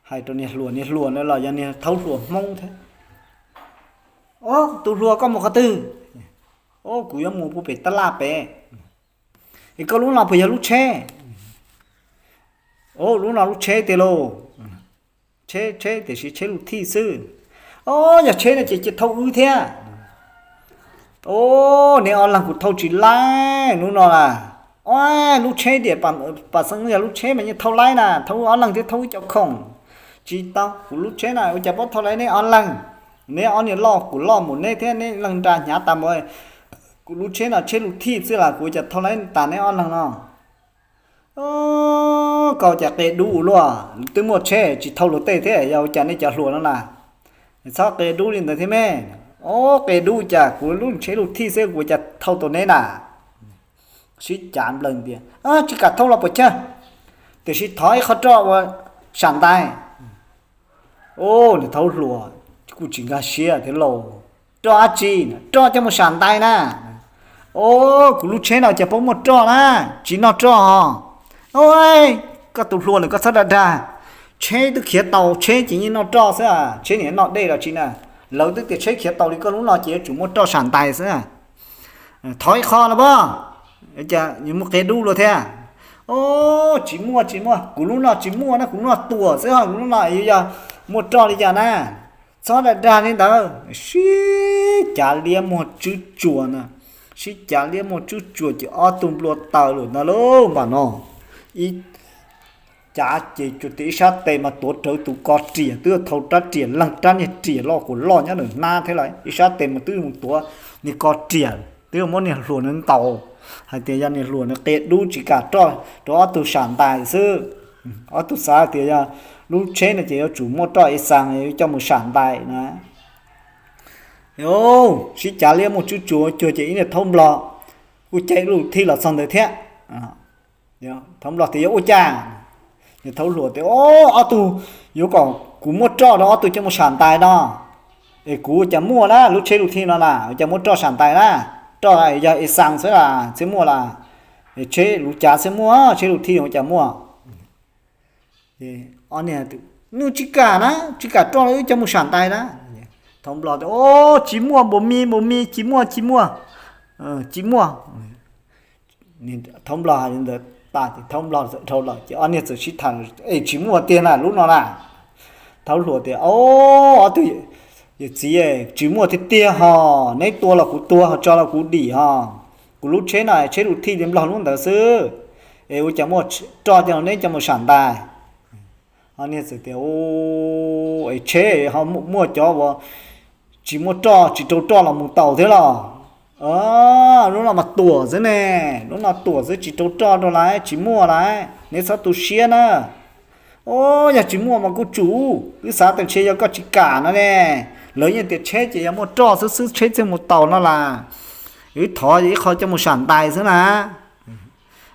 hais rau niag hluas, niag hluas na los yog niag thaub hluas Hmoob thiab. Ob, tus hluas koj mus qhov twg? Ob, kuv yuav mus pem tab laj pem. Es koj lub no puas yog lub tsheb? Ob, lub no lub tsheb tiag lauj. Tsheb, tsheb tiam sis tsheb lus thij xwb. Ob, yog tsheb no ces cia thauj wb thiab. Ob, neb ob leeg kuv thauj tsis laib lub no las. Ob, lub tsheb tias pam xeeb yog lub tsheb mas yeej thauj laib na, thauj wb ob leeg thiab thauj wb cov khoom. Tsis tau, kuv lub tsheb na ua cas paub thauj laib neb ob leeg. Neb ob niag loj kuv loj mus neb thiab neb leeg nra hnyav tas mus. Kuv lub tsheb no tsheb lus thij xwb las kuv ua cas thauj laib tas neb ob leeg no. Koj cas qia dub luaj, twb muaj tsheb tsis thauj luag tej thiab, yog ua cas nej cov hluas no na? Txhob qia dub li ntawd thiab me. Ob, qia dub cas, kuv lub tsheb lus thij xwb kuv ua cas thauj tau neb na? Sib cav nplawg tias, Tsis kam thauj los puas chawj, tiam sis thov ib qho roj ua sam ntais. Ob, niag thaub hluas kuj tsis nkag siab thiab lauj. Roj dab tsi? Roj coj mus sam ntais na. Ob, kuv lub tsheb no cas paub muaj roj na, tsis noj roj os. Koj tus hluas lawm koj txhob dag dag. Tsheb twb khiav tau, tsheb ces yeej noj roj xwb, tsheb nim noj dej los tsis na. Lawv twb tias tsheb khiav tau li koj lub no ces yuav tsum muaj roj sam ntais xwb. Thov ib qho no pab, cas yuav muaj qia dub luaj thiab. Ob, tsis muaj tsis muaj, kuv lub no tsis muaj na, kuv lub no tuam xwb, kuv lub no yog muaj roj li cas na. Txhob dag dag li ntawd. Sib cav liab muag tswb tsuas na, sib cav liab muag tswb tsuas ces ob tug nplua taws lawm ntag lauj. Npam no ib cav ces tsuas tias ib sab tes mas tuav rawv tus ko riam, twb thau rab riam leeg, rab niag riam loj kuv loj nyob nws hnab thiab lawm, ib sab tes mas twb mus tuav niag ko riam, twb muab niag hluas nws ntaus hais tias yog niag hluas nws qia dub tsis kam roj rau ob tug sam ntais xwb. Ob tug xav tias yog lub tsheb no ces yuav tsum muaj roj ib xaas yuav coj mus sam ntais na. Sib cav liab muag tswb tsuas cuag ces ib niag thaub nplog kuj caij lub thij los txog ntawd thiab. Thaub nplog tias yog ua cas? Niag thaub hluas tias, Ob tug yuav kom kuv muab roj rau ob tug coj mus sam ntais no, es kuv ua cas muaj na, lub tsheb lub thij no na ua cas muab roj sam ntais na? Roj yog es xaas xwb las thiaj muaj las, tsheb lub cav thiaj muaj, tsheb lub thij ua cas muaj? Nws tsis kam na, tsis kam roj wb coj mus sam ntais na. Thaub nplog tias, Ob, tsis muaj, npaum mi npaum mi, tsis muaj tsis muaj, tsis muaj. Thaub nplog hais li ntawd tas ces thaub nplog txawm dhau lawm ces ob niag txawm sib tham, Es tsis muaj tiag na lub no na? Thaub hluas tias, Ob, ob tug yawm txiv, tsis muaj tiag tiag hos, neb tua los kuv tuag, ho tso los kuv dim hos. Kuv lub tsheb no tsheb lub thij li nplog lub ntawd xwb, es ua cas muaj roj coj neb coj mus sam ntais? Ob niag txawm tias, Es tsheb ho muaj cov uas tsis muaj roj, tsis rau roj los mus tau thiab los? Lub no mas tuam xwb ne, lub no tuam xwb tsis rau roj rau lawm, tsis muaj lawm, neb txhob tu siab na. Ob, yog tsis muaj mas kuj tsum, wb xav tias ntshe yog koj tsis kam no ne. Lawv yeej tias tsheb ces yog muaj roj xwb xwb tsheb thiaj mus tau no las. Wb thov ib qho coj mus sam ntais xwb na.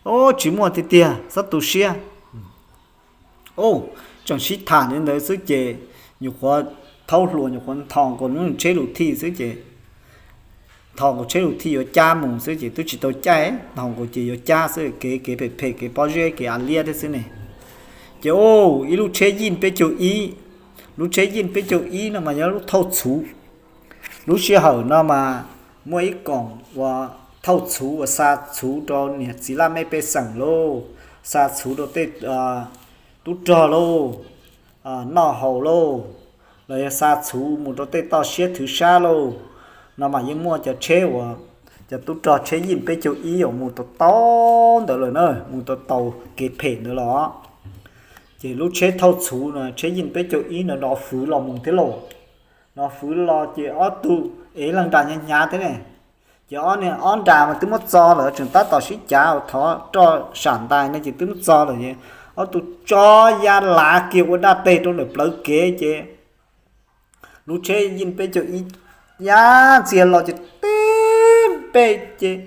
Ob, tsis muaj tiag tiag, txhob tu siab. Tseem sib tham li ntawd xwb ces nyuam qhuav, thaub hluas nyuam qhuav nthos nkaus lub tsheb lus thij xwb ces, nthos nkaus tsheb lus thij yuav cab mus xwb ces twb tsis tau caij, nthos nkaus ces yuav cab xwb, kev kev phem phem, kev pob zeb kev av liab thiab xwb ne. Ces ib lub tsheb yij peb caug ib, lub tsheb yij peb caug ib no mas yog lub thauj txhuv. Lub sij hawm no mas muaj ib koom uas thauj txhuv uas xa txhuv rau niam txiv laj mej pej xeem lauj, xa txhuv rau tej tub rog lauj, noj haus lauj, los yog xa txhuv mus rau tej toj siab thwv sab lauj, no mas yeej muaj cov tsheb uas, Cov tub rog tsheb yij peb caug ib uas mus tau tau ntawd lawm na, mus tau tau kev phem ntawd los, ces lub tsheb thauj txhuv no tsheb yij peb caug ib no nrov fwv los mus thiab lauj. Nrov fwv los ces ob tug ev leeg nra hnyav hnyav thiab ne. Ces ob niag ob nra mas twb muab txo lawm, tseem tab tom sib cav thov roj sam ntais no ces twb muab txo lawm es ob tug tso ya lav kiag ua daj teg rau ntawm plawv kev ces lub tsheb yij peb caug ib ya ntxiag los ces tib npe ces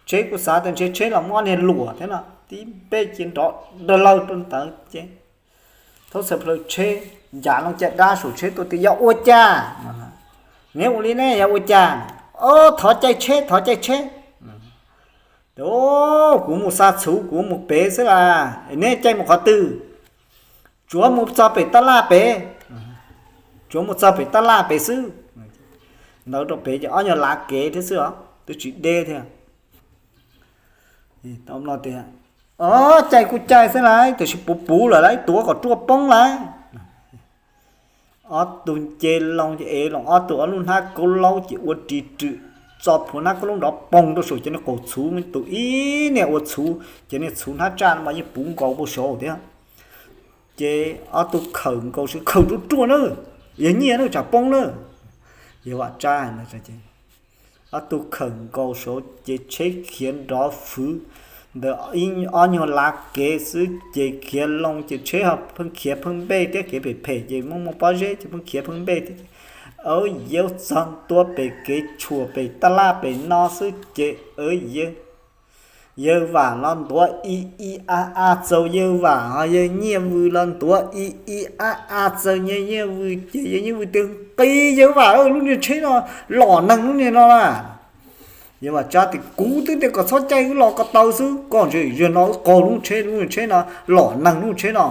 tsheb kuj xav tias ntshe tsheb los muab ob niag luam thiab no, tib npe ces nrov dawg lawg rau ntawd ces thaub xav plaws tsheb ncav loo caj dab saum tsheb tuaj tias yog ua cas, neb ua li ne yog ua cas, o thov caij tsheb thov caij tsheb. Tias kuv mus xa txhuv kuv mus pem xwb las, neb caij mus qhov twg? Tsuav mus txog pem tab laj pem, tsuav mus txog pem tab laj pem xwb. Ntawd rau pem ces ob nyuag lav kev thiab xwb os, twb tsis deb thiab. Tias o caij kuj caij xwb lauj, tiam sis puv puv lawm lauj, tuav kom ruaj poob lauj. Ob tug nce loo ces ev loo ob tug ob lub hnab kaub laub ces ua ris rwm txo plhuav hnab kaub laub nrov poog rau saum cov niag qaum txhuv, tus ib niag ua txhuv, cov niag txhuv hnab tsaj no mas yeej puv nkaus puag saud thiab. Ces ob tug khawm nkaus saud, khawm ruaj ruaj na, yog nyiaj na tsam poob na. Yog vam tsab, ob tug khawm nkaus saud ces tsheb khiav nrov fwv ntawm ob nyuag lav kev xwb ces khiav loo ces tsheb ho pheej khiav pheej npej thiab, kev phem phem ces muaj muaj pob zeb ces pheej khiav pheej npej thiab. Auj yawg, txog ntua pem kev tshuam pem tab laj pem no xwb ces auj yawg, yawg Vam los ntuav i i a a txaus yawg Vam, ho yawg Nyiaj Vws los ntuav i i a a txaus yawg Nyiaj Vws ces yawg Nyiaj Vws tias nqis yawg Vam, lub niag tsheb no lom neeg lub niag no na. Yawg Vam Tsab tias kuv twb tias kom txhob caij, wb los ko taw xwb, koj ntsia zaum no wb qaug lub tsheb, lub tsheb no lom neeg lub tsheb no.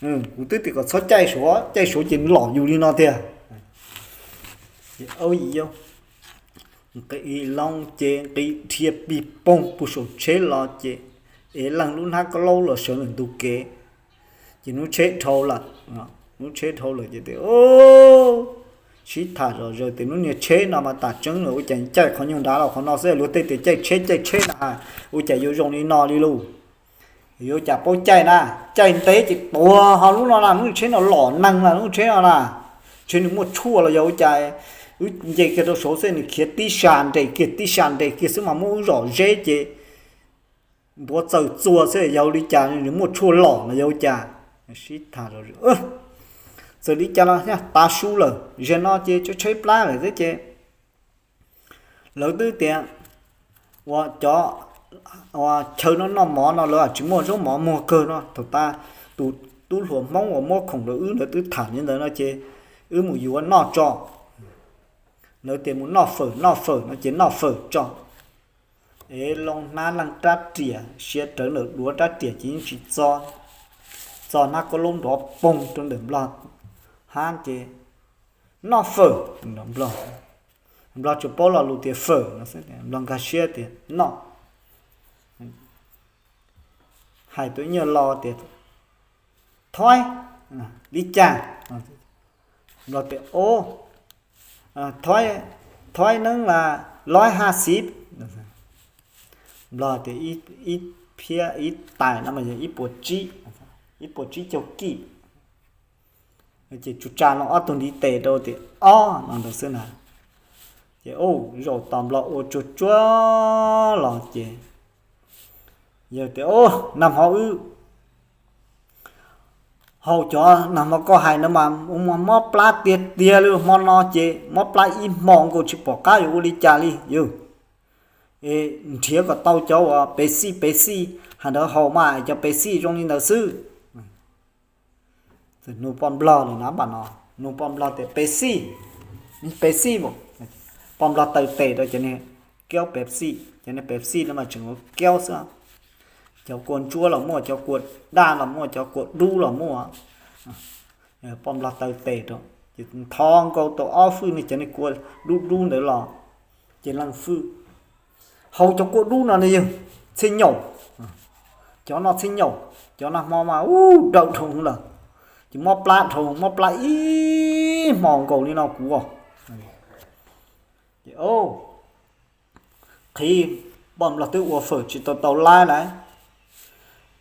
Kuv twb tias kom txhob caij suav, caij suav ces lom yus li no tiag. Ces auj yawg, nqis loo ces nqis dhia pig poog puag saum tsheb los ces ev leej lub hnab kaub laub los sawv ntawm ntug kev. Ces hnub tsheb dhau lawm, hnub tsheb dhau lawm ces tias sib tham zom zaws tias lub niag tsheb no mas tam tseeb lawm, ua cas caij qhov nyuag nrad los qhov no xwb, luag tej tias caij tsheb caij tsheb na, ua cas yuav zoo li no li lauj? Yuav cas paub caij na, caij ntev ces tuag ho lub no na, lub tsheb no lom neeg na lub tsheb no na. Tsheb nws muaj tshuaj los yog ua cas, wb nce kiag rau saud xwb nws khiav tib sa nres kiag tib sa nres kiag xwb mas muab wb zom zeb ces ntuav txaws txuas xwb, yog li cas nws muaj tshuaj lom los yog ua cas? Sib tham zom zaws, txawm li cas los tav su lawm, zaum no ces tsheb plab lawm thiab ces lawv twb tias ua cov chaw no noj mov no lawv tsis muaj zaub mov muag kawg no, thaum tas tus tub hluas Hmoob uas muab khoom rau wb ntawd twb tham li ntawd no ces wb mus yuav noj tso. Lawv tias mus noj fawm, noj fawm no ces noj fawm tso. Ev loo hnab leej rab riam, siav rawv ntawm duav rab riam ces yeej tsis txo, txo hnab kaub laub nrov poog rau ntawm Nplog hab ces noj fawm. Nplog tsuas paub lo lus tias fawm no xwb, Nplog nkag siab tias noj. Hais tus nyuag lo tias thoib, li cas? Nplog tias o, thoib neeb las loib haj xib. Nplog tias ib phiab ib tais no mas yog ib puas tsib, ib puas tsib caug kij. Ces tsuas tsa loo ob tug ntiv tes rau tias ob no ntawd xwb na. Ces zaum tos Nplog ua tsuag tsuag los ces yawg tias o, nag hmo wb haus cov nag hmo koj hais ntawd mas mob plab tiag tiag li, hmo no ces mob plab ib hmo nkaus tsis pom qab yuav ua li cas li yawg. Es nrhiav kom tau cov uas Pepsi Pepsi hais ntawd haus mas cov Pepsi zoo li ntawd xwb. Nug poj Nplog li na, nug poj Nplog tias Pepsi, Pepsi mas. Poj Nplog taw tes rau cov niag kiaub Pepsi, cov niag Pepsi no mas tseem ua kiaub xwb. Cov kua ntsuab los muaj, cov kua daj los muaj, cov kua dub los muaj. Poj Nplog taw tes rau ces ntho nkaus tau ob fwj no cov niag kua dub dub ntawd los. Ces leej fwj haus cov kua dub no ne yawg, txhiaj nyaum. Cov no txhiaj nyaum, cov nag hmo mas ub dawm dhau lawm. Ces mob plab dhau, mob plab ib hmo nkaus li no kuv os. Ces o, qhib, poj nplog twb ua fawm tsis tau tau laib lawm,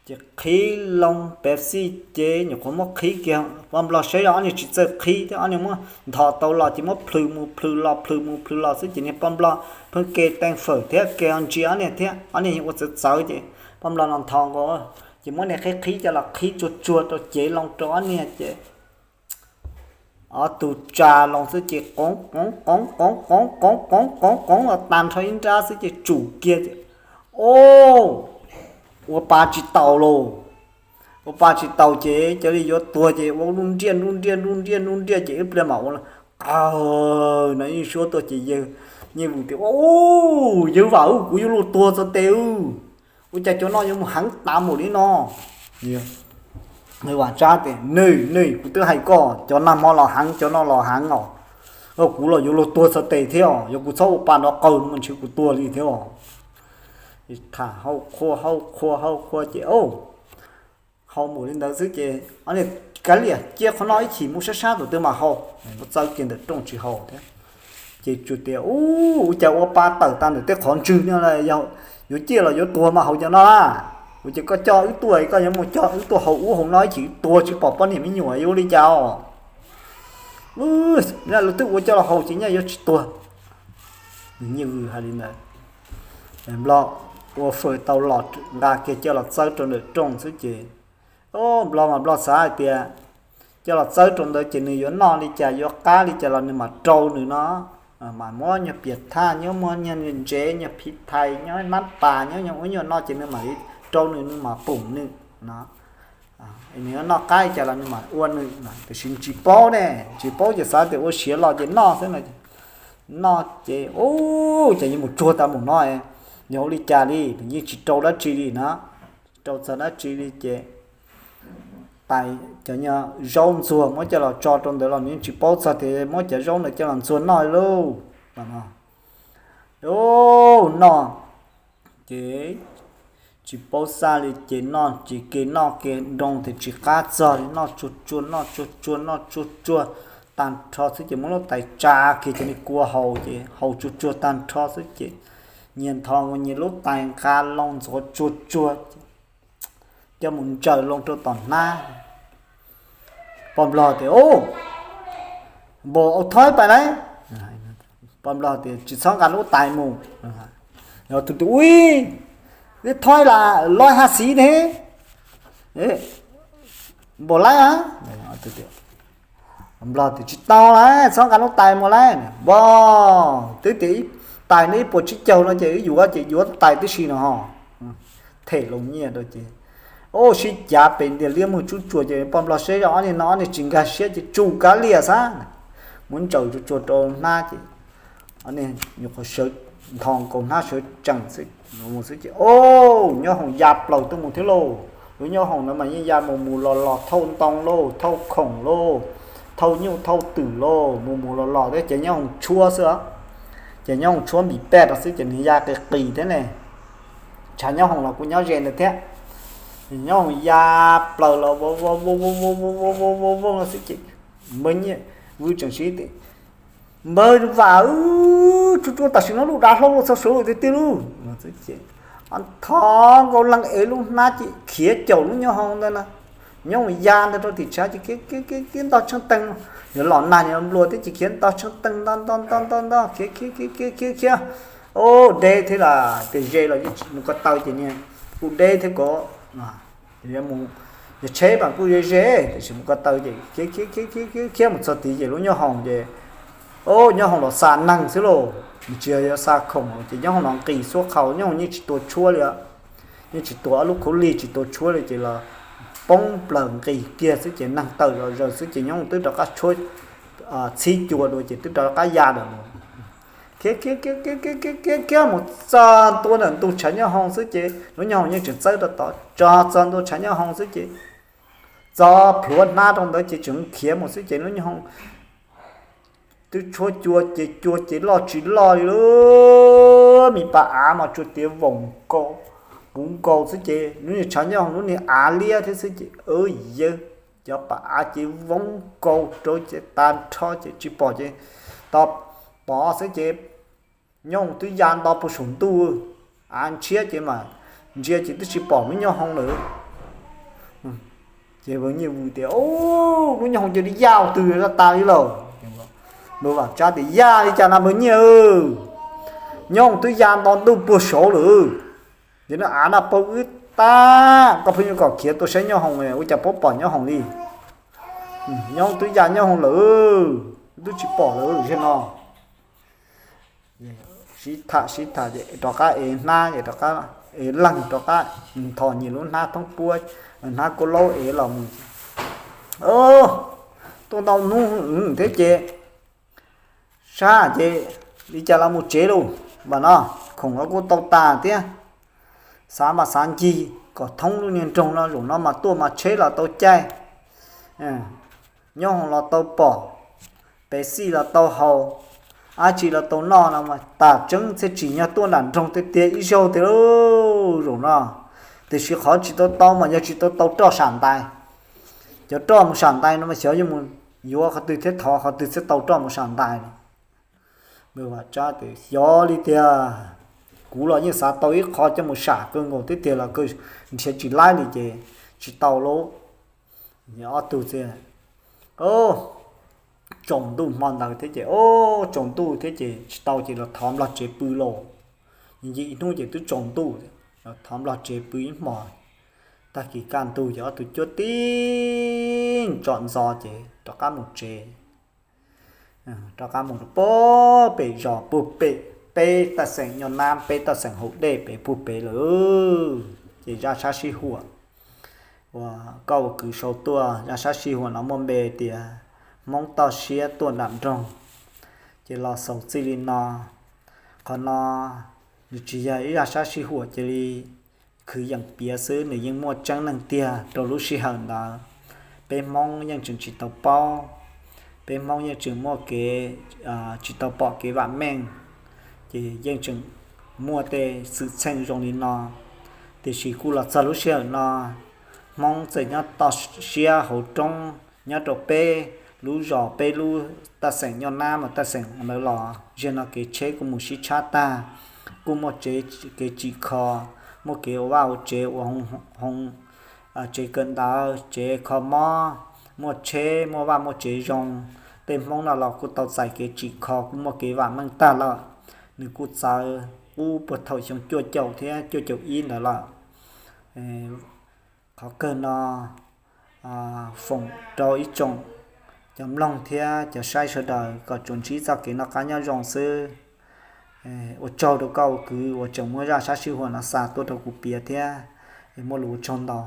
ces qhib loo Pepsi ces nyuam qhuav muab qhib kiag, poj nplog saib ob niag tsis txawj qhib thiab ob niag muab ntho tau los ces muab plhws mus plhws los plhws mus plhws los xwb ces niag poj nplog pheej ke teej fawm thiab ke ntsia ob niag thiab ob niag ua txawv txawv ces poj nplog no ntho nkaus, ces muab niag qhib qhib coj los qhib tsuag tsuag rau cev loo rau ob niag ces ob tug tsa loo xwb ces qoov qoov qoov qoov qoov qoov qoov qoov qoov los tag nrho ib nrab xwb ces tsum kiag ces, o, ua pa tsis taus lauj. Ua pa tsis taus ces cov li yuav tuag ces ua lub nriaj lub nriaj lub nriaj lub nriaj ces ib pliag mam ua qawg no yeej suab tuaj ces yawg Nyiaj Vwm tias, u, yawg Vam, kuv yuav luag tuag txog tes, ua cas cov no yuav mus heev tas mus li no. Vam Tsab tias, nws nws, kuv twb hais koj cov nag hmo los heev cov no los heev os, kuv los yuav luag tuag txog tes thiab os, yog kuv txhob ua pa nrov qawg no mas ntshe kuv tuag li thiab os. Tham hau qhua hau qhua hau qhua ces, o, hau mus li ntawd xwb ces, o, kav liam, cia qhov no ib chim mus sab sab tus twg mas hau, muab txawb kiag ntawm rooj tsis hau thiab. Ces tsuas tias, u, ua cas ua pa tawm tag ntawm tej qhov ntswg no, yog yuav ciaj los yuav tuag mas hau cov no la. Ua cas koj coj wb tuaj, koj yuav mus coj wb tuaj hau ub hau no ib chim tuag tsis pom poj niam me nyuam yuav ua li cas os. Lawv twb ua coj los hau ces nyaj yuav tsis tuag. Nws nyiaj vwm hais li ntawd, nplog ua fawm tau los nqa kiag coj los txawb rau ntawm rooj xwb ces, o, nplog mas nplog xav hais tias coj los txawb rau ntawd ces nws yuav noj li cas yuav qab li cas los nws mam rau nws no, mam muab nyuag piam thaj nyob, muab nyuag ntsev nyuag phiv thais nyob, nab pas nyob, nyuag ub nyuag no ces nws mam li rau nws, nws mam pum nws no. Nws yuav noj qab li cas los nws mam ua nws, tiam sis tsis paub ne, tsis paub ces xav tias ua siav los ces noj xwb no. Noj ces, u, ces yuav mus tsuag tas mus no, yog ua li cas li, nws yeej tsis rau dab tsi li na, tsis rau txog dab tsi li ces tais cov nyuag zaub ntxuag muab coj los tso rau ntawd los nws yeej tsis paub txog tias muab cov zaub ntawd coj los ntxuag noj lauj. Noj ces tsis paub xav li ces noj ces ke noj ke nroo tias tsis qab txog li, noj tsuag tsuag noj tsuag tsuag noj tsuag tsuag tag nrho xwb ces muab lub tais tsa kiag cov niag kua haus ces haus tsuag tsuag tag nrho xwb ces nyias ntho nyias lub tais nqa loo ntxuav tsuag tsuag coj mus ntsaws loo rau tom hnab. Poj nplog tias, u, npaum au thoib pais lauj. Poj nplog tias tsis txhob nqa lub tais mus. Tus tias, ui, lub thoib las loj haj xiv ne, npaum laib a. Nplog tias tsis tau lauj, txhob nqa lub tais mus lauj. Npog, twb tias ib tais no ib puas tsib caug no ces wb yuav ces yuav tais tib si no ho. Them loo nyiaj rau ces, o, sib cav pes ntiag liab muag tsub tsuas ces poj nplog saib zoj ob niag no ob niag tsis nkag siab ces tsum kav liam xwb. Muab ntsaws tsuag tsuag rau hnab ces nyuam qhuav sawv, ntho nkaus hnab sawv tsees xwb, mus xwb ces, o, nyob hoom ya plaws tuaj mus thiab lauj. Lub nyob hoom no mas yeej ya mus mus los los thauj ntoo lauj, thauj khoom lauj, thauj nyuj thauj twm lauj, mus mus los los thiab ces nyob hoom tshuab xwb. Ces nyob hoom tshuab npis pej rau xwb ces nws ya qis qis thiab ne. Tshav nyob hoom los kuj nyob ze ntawd thiab. Nyob hoom ya plaws los vau vau vau vau vau vau vau vau vau vau no xwb ces npawg Nyiaj Vwm tseem siv tias, npawg Vam, tsub tsuag tam sim no lub dav hlau txog saud tiag tiag lauj. Thov nkaus leej ev lub hnab ces khiav caum lub nyob hoom ntawd na, nyob hoom ya ntawd rau tim tshav ces khiav khiav khiav khiav nto tsheej teeg, yuav los nag yuav nplua thiab ces khiav nto tsheej teeg nto nto nto nto nto khiav khiav khiav khiav khiav khiav, o, deb thiab las, tias ze los mus ko taw ces niag kuj deb thiab ko. Yog tsheb mas kuj ze ze, tiam sis mus ko taw ces khiav khiav khiav khiav khiav mus txog tid ces lub nyob hoom ces, o, nyob hoom los xa neeg xwb lauj, tsis yog yuav xa khoom ces nyob hoom los nqis xuab qhau, nyob hoom yeej tsis tua tshuab li, yeej tsis tua ob lub khaub lig tsis tua tshuab li ces los poob plaws nqis kiag xwb ces neeg tawm zom zaws xwb ces nyob hoom twb rov qab tshuab txhib cua dua ces twb rov qab ya lawm. Khiav khiav khiav khiav khiav khiav khiav khiav mus txog ntua ntawm ntug tshav nyob hoom xwb ces lub nyob hoom yeej tseem txawb rau tod, txog txog ntua tshav nyob hoom xwb ces txog plhuav hnab rau ntawd ces tseem khiav mus xwb ces lub nyob hoom twb tshuab cua ces cua ces loj tsis loj li lauj, me pas av mas tsuas tiav voos nkaus, puv nkaus xwb ces lub niag tshav nyob hoom lub niag av liab thiab xwb ces, yawg, cov pas av ces voos nkaus rau ces tag nrho ces tsis pom ces tau pov xwb ces Nyooj twb ya nto puag saum ntuj, av ntshiab ces mas ntsia ces twb tsis pom lub nyooj hoom lawm. Ces Nyiaj Vwm tias, Lub nyooj hoom cia li ya twg zaj tas li lauj. Npawg Vam Tsab tias, Yaj li cas na npawg Nyiaj? Nyooj twb ya nto ntuj puag saud lawm. Ces no av na pau wb tag, koj pheej yuav kom khiav tuaj saib nyooj hoom, ua cas puab pom nyooj hoom li? Nyooj twb ya nyooj hoom lawm, twb tsis pom lawm ziag no. Sib tham sib tham ces rov qab ev hnab, es rov qab ev leeg rov qab nthos nyias lub hnab thoob puab, hnab kuab laub ev los mus. Tuaj ntau hnub thiab ces sab ces li cas los mus tsev lauj. Vam no, khoom los kuj tau tas thiab, xav mas xav ncig kom thoob lub niag nroog no, zaum no mas tuaj mas tsheb los tau caij, nyooj hoom los tau pom, pev xij los tau haus, dab tsi los tau noj no mas tas tseeb thiaj tsim nyog tuaj nram nroog tiag tiag ib zaug tiag lauj zaum no. Tiam sis qhov tsis tau tau mas yog tsis tau tau roj sam ntais. Cov roj mus sam ntais no mas xyov yuav mus yuav qhov twg thiab thov qhov twg thiaj tau roj mus sam ntais. Npawg Vam Tsab tias, Xyov li tiag, kuv los yeej xav tau ib qho coj mus sam kawg nkaus thiab tiag los kawg nrhiav tsis laib li ces tsis tau lauj. Ob tug txawm tsaus ntuj hmo ntawd thiab ces, o, tsaus ntuj thiab ces tsis tau ces los thov nplog tsev pw lauj. Nce ib hnub ces twb tsaus ntuj, los thov nplog tsev pw ib hmos. Tag kis kaj ntug ces ob tug cuab tib ntsom ntxov ces rov qab mus tsev. Rov qab mus rau puag pem zos puag pem peb taj xeem Nyoj Nab, peb taj xeem Haus Dej pem puag pem lawm. Ces zaj sab sij huam uas koj ua kwv sau tuaj, zaj sab sij huam no muaj npe tias Hmoob toj siab tuaj nram nroog. Ces los xaus txij li no. Qhov no nws tsis yog ib zaj sab sij huam cia li khwv yeem piav xwb, nws yeej muaj tseeb neeg tiag rau lub sij hawm ntawd. Peb Hmoob yeej tseem tsis tau paub, peb Hmoob yeej tseem muaj kev tsis tau pom kev vam meej, ces yeej tseem muaj tej xwm txheej zoo li no. Tiam sis kuj los txog lub sij hawm no, Hmoob txawm nyob toj siab hauv roob, nyob rau peb lub zos, peb lub taj xeem Nyoj Nab mas taj xeem ntawd los, ziag no kev tsheb kuj mus sib tshab tag, kuj muaj kev tsim kho, muaj kev ua vaj ua tsev, ua hoo, tsev kawm ntawv, tsev kho mob, muaj tsheb muaj vaj muaj tsev zoo. Tej Hmoob no los kuj tau txais kev tsim kho, kuj muaj kev vam meej tag lawm. Nws kuj txawv qub puag thaum xyoo cuaj caum thiab cuaj caum ib ntawd lawm. Qhov kawg no foom rau ib tsoom cov mloog thiab cov saib sawv daws kom tsuas ntsib txoj kev noj qab nyob zoo xwb. Ua tsaug rau koj ua kwv uas tseem muab zaj sab sij huam no xa tuaj rau kuv piav thiab. Muaj lus ua tsaug ntau.